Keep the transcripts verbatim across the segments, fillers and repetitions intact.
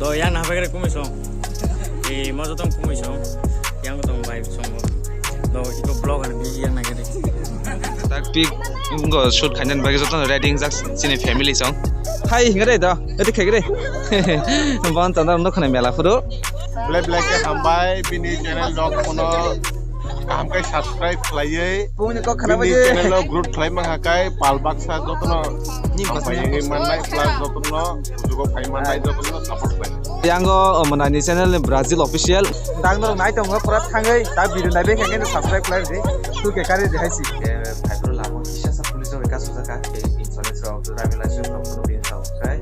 To yang na habai kre kumui song. E mo jotong kumui song. Yang tong bai song. To iko vlog an bi yang na kre. Tak pik ngo shoot khainani bagwi jotono ready wngjak chini family song. Hai hinga re do. Edi khai kre. Bon tanda no khana mela phuru. Belai belai khe hambai bini channel rok phano kaham khe subscribe khlaiwi. Bumuni kok khana bini bai de. Channel o growth khlai mangha kai pal baksa jotono ni hambai bwswk wngwi mannai plus jotono sujugo phai mannai jotono support khlai. Yango, o, manani channel ni Brazil official. Tang norok nai tongo pura thangwi ta video nai bengkha khe subscribe khlai di. Tu ke kari di hai si. Ke phai pro lamo kisa sa police rok ka sujaka ke insurance rok driving license rok phano bin sa kai.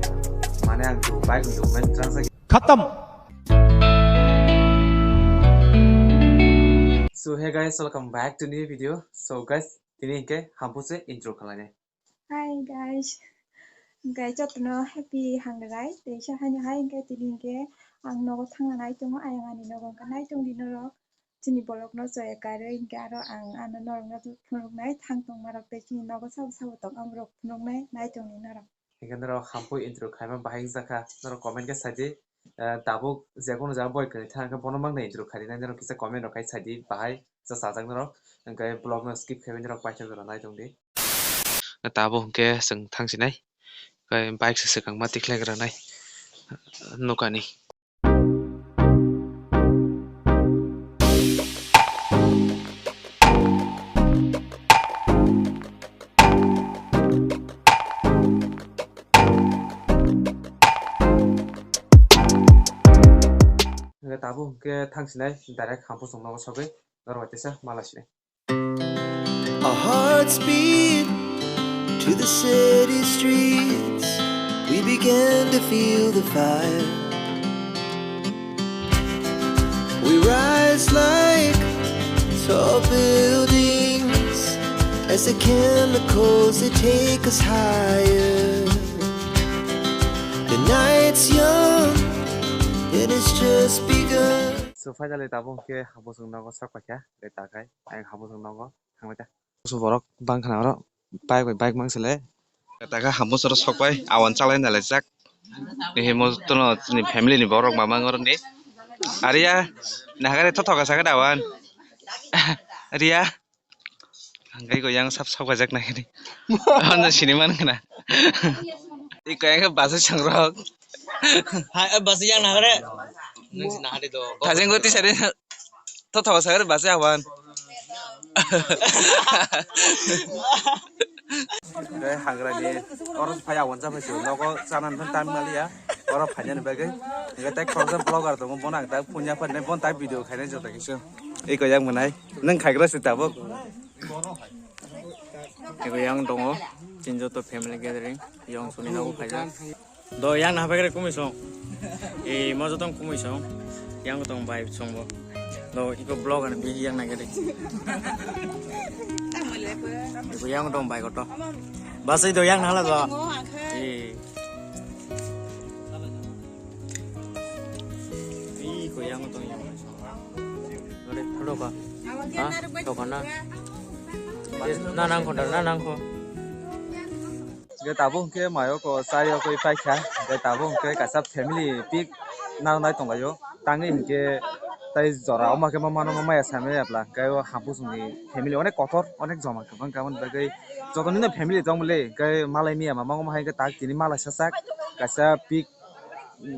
Mane ang tu bike document transa. Khatam. So hey guys, welcome back to new video. So guys, tini hinkhe hampuse intro khalai nai. Hi guys, guys jotono happy hangrai. Teisa haino hai hinkhe tini hinkhe ang nogo thangna nai tongo, ayang ani nogo hinkhe nai tongdi norok. Chini borok no chaya karwi hinkhe aro ang ano norok no phunuknai thang tongma rok tei chini nogo sabo sabo tong amorok phunuknai nai tongdi norok. Hinkhe norok hampui intro khaima bahai wngjakha, norok comment khe saidi, eh, tabuk jekunu jaga boi kwrwi thang khe bono mangna intro khainai norok kisa comment rok khai saidi bahai chajak norok, hinkhe vlog no skip khaiwi norok paithak jora nai tongdi. Tabuk hinkhe chwng thangsinai, khe bike se swkang ma tikhlai gra nai nokani. Hinkhe tabuk hinkhe thangsinai direct hampusong nogo sogwi norok teisa malasinai. Our hearts beat to the city streets. We began to feel the fire. We rise like tall buildings as the chemicals, they take us higher. The night's young, it has just begun. So finally tabuk hinkhe hampusong nogo sak paikha, tei takhai ayang hampusong nogo thangbai ta. Bosong borok bang khna oro bike bai bike mang sele. Taka hampusoro sok bai awan chalai nalaijak. Himo tono chini family ni borok mamang oro ni. Aria nahagare thothok asakhe awan. Aria. Hangkai ko yang sap sap kajak nahini. Ano sini man khna. Iko yang basa changrok. Hai, eh, basa yang nahagare. Nang sini hari do. Thajeng goti sari. Thothok sakhe base awan. Tei hagrani oro phai awan cha phai se nogo chanani phan time maliya. Oro phainani bagwi hinkhe tei khoroksa vlogger tongo, bono ang tak punya phainai, bono tak video khainai jota kisa. Eko yang mwnai nwng khaigra se tabuk. Eko yang tongo chini joto family gathering, yang suni nogo khaijak. Do yang na habai kre kumui song. E mo jotong kumui song. Yang tong bai song bo. Do iko vlog ani bigi yang na kre. Iko yang tong bai koto. Basai do yang na hala do. E. Iko yang tong yang. Dore thalo ka. Ha? Thokana. Na nang ko, na nang ko. Hingke tabuk hingke mayo ko chayokgwi paikha, hingke tabuk hingke kaisa family pik nang nai tonglaio, tangwi hingke tai jora oma khe ma mano ma maya samani apla, hingke o hampusongni family onek kotor, onek joma kwbang khe aboni bagwi jotono no family tongmole, hingke malai miya mamang omo hai hingke tak tini malai sajak kaisa pik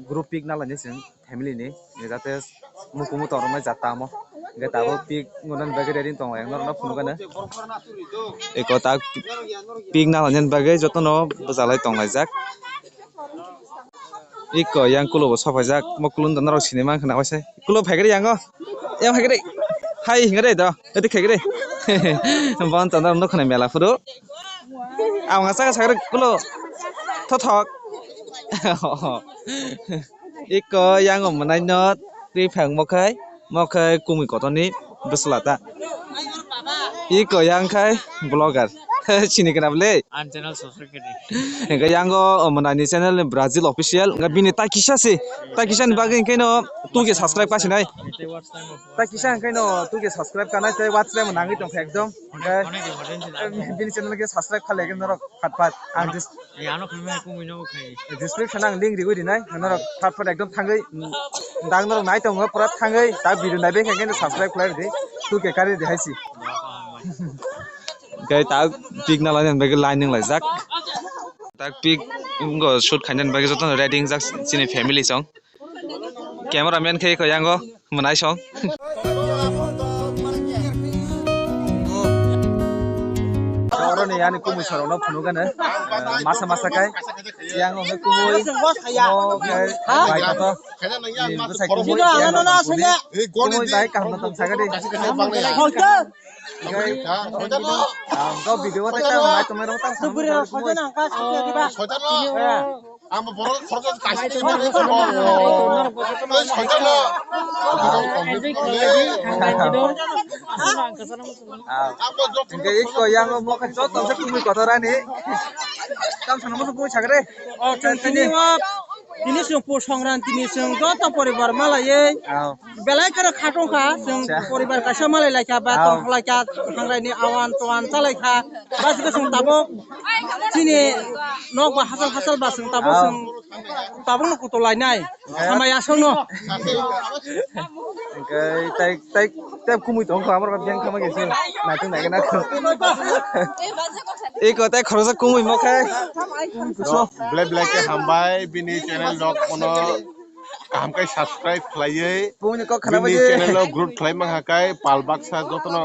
group pik nalainai chwng. Family ni, jate mukumu toroknai jat tamo. Hingke tabuk pik ngunani bagwi ready tongo, ang norokno phunukgano. Eko tak pik nalainani bagwi jotono bwchalai tonglaijak. Eko yang kulo bo sopaijak, mo kulo no norok sini mankha na waisa. Kulo phaikhe yango, yang phaikhe hai hinga de do, eti khaikhe. Bon tanda nukho na mela phuru. Ang asaka sakre kulo thothok. Iko yang mwnai no twi phang mokhai, mokhai kumui kotorni bwsla ta. Iko yang khai vlogger. Sini kana bole. Ang channel subscribe khe di. Hingke yango, o, mwnani channel ni Brazil official. Hingke bini ta kisa se. Ta kisa ni bagwi hingke no two K subscribe kasi nai. Tei watch time of Ta kisa hingke no two K subscribe kanai tei watch time nangwi tongkha ekdom. Hingke, Connect important sila. Em, bini channel ke subscribe khalai ke norok phat phat. Ang dis- Ano kami kumui no khai. Description ang link riwi rinai. Norok phat phat ekdom thangwi, mm, dang norok nai tongo pura thangwi ta video nai beng khe subscribe khlai di. Two K kari di haisi. Gai ta pik na lainani bagwi line wng laijak. Ta pik wngkha shoot khainani bagwi jotono ready wngjak chini family song. Camera man khe ko yango mwnai song. Oro ni yani kumui sorok no phunuk gana, eh, masa masa kai. Yang hwnwi kumui, mo khe bai kotor. Ni bwsai kumui, yang no tong sini. Kumui bai kaham no tong sakha di. Ang kau video o tei tang nai tongmai rok tang. Ang borok khoroksa kaisa twi mani. Tei soitano. Hingke iko yang o mokhe joto se kumui kotor ani. Tam sana musu kumui sagre. O, chwng tini o, tini chwng pus songran, tini chwng joto poribar malaiwi. Belai kheno khatungkha, chwng poribar kaisa malai laikha, ba tongkha laikha, hangrai ni awan towan cha laikha, ba chwng tabuk chini nok ba hachal hachal ba chwng tabuk chwng tabuk no kutu lainai, samai aswk no. Hingke tai, tai, tai kumui tongkha, amar biyang thama khe se naitung naikhe na. Eko tai khoroksa kumui mokhe. Ro, belai belai khe hambai, bini channel rok bono kaham khe subscribe khlaiwi. Bini kok khana bini channel o growth khlai mankha khe pal baksa jotono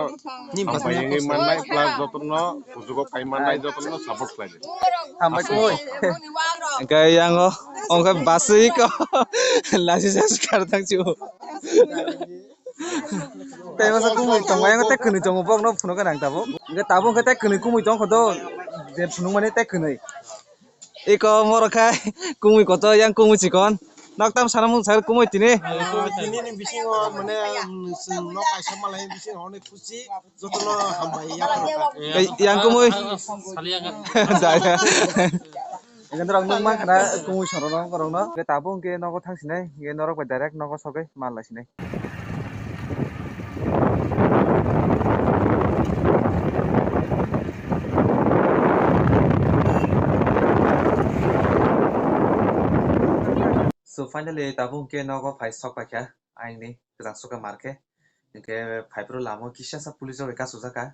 hambai wngwi mannai, plus jotono kuchugo kai mannai, jotono support khlai di. Hambai koi. Hingke yang o, ongkhe basui ko. Lasi jas kar thang chu. Tei masa kumui tongo, yang tei kwnwi tongo, bokno phunuk gana ang tabuk. Hingke tabuk hingke tei kwnwi kumui tongkho do, je phunuk mani tei kwnwi. Iko moro khai kumui kotor, yang kumui chikon. Nok tam sana mung sar kumui tini. Tini ni bisingo mane, um, chwng nok kaisa malai bisingo onek khusi, jotono hambai ya. Yang kumui. Daya. Hingke norok nukmankha na kumui sorok no, borok no. Hingke tabuk hingke nogo thang sinai, hingke norok bai direct nogo sogwi mal lai sinai. So finally tabuk hingke nogo phai sok paikha, aini kwchang sukha mar khe. Hingke phaiphuru lama o kisa sa police rok bai kasujak kha.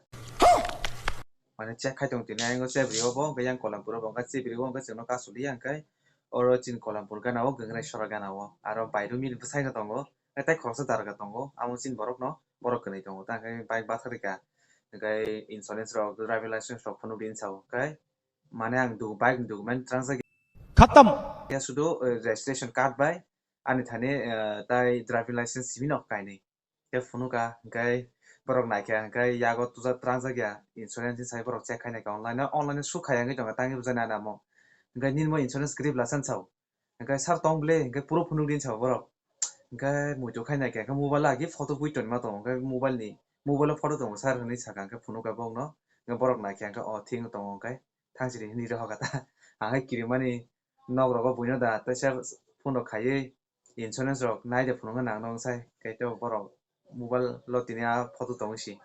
Mane check khai tong tini ayang o chebri o bo, hingke yang Kolampur o bo, hingke chebri o hingke chwngno kasuli ya, hingke oro chini Kolampur gana o, Gangrai Sora gana o, aro Bairumi ni bwsai no tongo, tei khoroksa darga tongo, amo chini borok no, borok kwnwi tongo, ta hingke bike bathari kha, hingke insurance rok, driving license rok phunuk di hinsa o, hingke mane ang du-, bike ni document transa khatam ya sudu, eh, registration card bai ani thani, eh, tai driving license simi no kainwi. Khe phunukha, hingke borok naikha, hingke yago tuja trangjak ya, insurance ni sai borok check khai naikha online o, online o suk khai wngwi tongkha, tangwi bwjaknai ani amo. Hingke nini bo insurance kwrwi bwla san sao. Hingke sir tong bwle, hingke proof phunuk di sao borok. Hingke muitu khai naikha, hingke mobile o agi photo bui tonima tongo, hingke mobile ni, mobile o photo tongo sir hinwi sakha, hingke phunukha bokno. Hingke borok naikha, hingke o thik wng tongo, hingke thangsiri hinwi rohorkha ta. Ang hai kirimani nok rogo buino da, teisa phone rok khaiwi. Insurance rok nai de phunukna nang nong sai, kaitor borok mobile lo tini a photo tongwi si.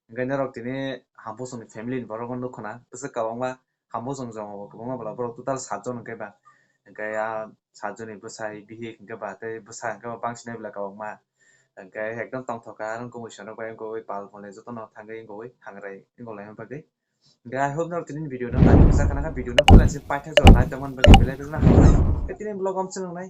Hingke norok tini Hamphusongni family ni borok no nukho na, bwswk kwbangma Hamphusong jongabo kwbangma bwla borok total saat jon hingke ba. Hingke a saat jonni bwsai bihik hingke ba tei bwsa hingke ba bangsinai bwla kwbangma. Hingke ekdom tongthok kha, ang kumui sonok bai wngkha ui pal phalnai jotono thangwi wngkha ui hangrai wngkha laima bagwi. Hingke I hope norok tini video no naithok kha, video no paithak jora naithok man bagwi belai belai no hambai. Hingke tini vlog om chwng nai.